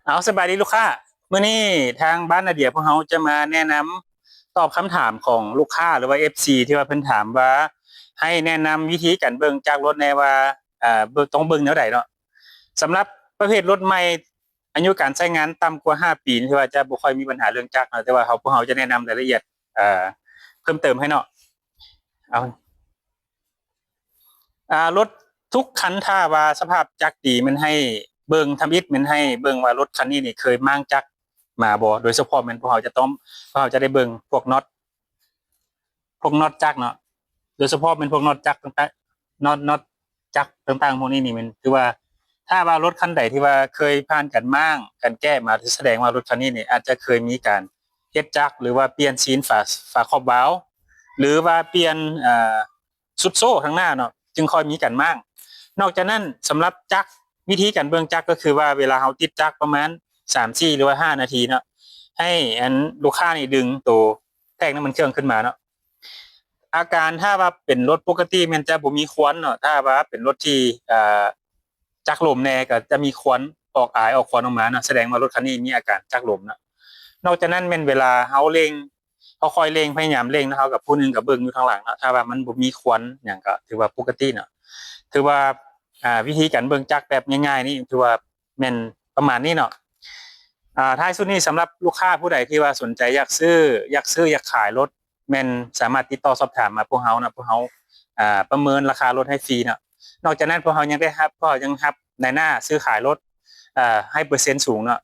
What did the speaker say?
ເອົາ ສະບາຍດີລູກຄ້າ. ມື້ນີ້ທາງບ້ານນາເດຍພວກເຮົາຈະມາແນະນຳຕອບຄຳຖາມຂອງລູກຄ້າ ຫຼືວ່າ ເອັຟຊີ ທີ່ວ່າເພິ່ນຖາມວ່າ ໃຫ້ແນະນຳວິທີການເບິ່ງຈັກລົດແດ່ວ່າ ເອີ ເບິ່ງ ຕ້ອງເບິ່ງແນວໃດເນາະ. ສຳລັບປະເພດລົດໃໝ່ ອາຍຸການໃຊ້ງານຕ່ຳກວ່າຫ້າປີ ທີ່ວ່າຈະບໍ່ຄ່ອຍມີບັນຫາເລື່ອງຈັກເນາະ, ແຕ່ວ່າເຮົາ ພວກເຮົາຈະແນະນຳລາຍລະອຽດ ເອີ ເພີ່ມເຕີມໃຫ້ເນາະ. ເອົາ ອ່າ ລົດທຸກຄັນ ຖ້າວ່າສະພາບຈັກດີ ແມ່ນໃຫ້ເບິ່ງ, ທຳອິດແມ່ນໃຫ້ເບິ່ງວ່າລົດຄັນນີ້ນີ້ເຄີຍມ້າງຈັກມາບໍ່. ໂດຍສະເພາະແມ່ນພວກເຮົາຈະຕ້ອງ ພວກເຮົາຈະໄດ້ເບິ່ງພວກນັອດ ພວກນັອດຈັກເນາະ, ໂດຍສະເພາະແມ່ນພວກນັອດຈັກຕ່າງໆ ນັອດ ນັອດຈັກຕ່າງໆ ພວກນີ້ນີ້ແມ່ນ ຄືວ່າ ຖ້າວ່າລົດຄັນໃດທີ່ວ່າເຄີຍຜ່ານການມ້າງ ການແກະມາ ສະແດງວ່າລົດຄັນນີ້ນີ້ອາດຈະເຄີຍມີການເຮັດຈັກ ຫຼືວ່າປ່ຽນຊີ້ນຝາ ຝາຂອບວາວ ຫຼືວ່າປ່ຽນ ເອີ ຊຸດໂສ້ທາງໜ້າເນາະ ຈຶ່ງຄ່ອຍມີການມ້າງ. ນອກຈາກນັ້ນ ສຳລັບຈັກ ວິທີການເບິ່ງຈັກກໍຄືວ່າ ເວລາເຮົາຕິດຈັກປະມານສາມສີ່ ຫຼືວ່າຫ້ານາທີເນາະ ໃຫ້ອັນລູກຄ້ານີ້ດຶງໂຕແທກນ້ຳມັນເຄື່ອງຂຶ້ນມາເນາະ. ອາການ ຖ້າວ່າເປັນລົດປົກກະຕິແມ່ນຈະບໍ່ມີຄວັນເນາະ, ຖ້າວ່າເປັນລົດທີ່ ເອີ ຈັກລົມແດ່ກໍຈະມີຄວັນ ອອກອາຍອອກຄວັນອອກມາເນາະ, ສະແດງວ່າລົດຄັນນີ້ມີອາການຈັກລົມເນາະ. ນອກຈາກນັ້ນແມ່ນເວລາເຮົາເລັ່ງ ເຮົາຄ່ອຍເລັ່ງ ພະຍາຍາມເລັ່ງເນາະ, ເຮົາກັບຜູ້ໜຶ່ງກໍເບິ່ງຢູ່ທາງຫຼັງເນາະ, ຖ້າວ່າມັນບໍ່ມີຄວັນຫຍັງກໍຖືວ່າປົກກະຕິເນາະ. ຖືວ່າ ອ່າ ວິທີການເບິ່ງຈັກແບບງ່າຍໆນີ້ ຖືວ່າແມ່ນປະມານນີ້ເນາະ. ອ່າ ທ້າຍສຸດນີ້ ສຳລັບລູກຄ້າຜູ້ໃດທີ່ວ່າສົນໃຈຢາກຊື້ ຢາກຊື້ ຢາກຂາຍລົດ ແມ່ນສາມາດຕິດຕໍ່ສອບຖາມມາພວກເຮົາເນາະ, ພວກເຮົາ ອ່າ ປະເມີນລາຄາລົດໃຫ້ຟຣີເນາະ. ນອກຈາກນັ້ນ ພວກເຮົາຍັງໄດ້ຮັບ ພວກເຮົາຍັງຮັບນາຍໜ້າຊື້ຂາຍລົດ ເອີ ໃຫ້ເປີເຊັນສູງເນາະ,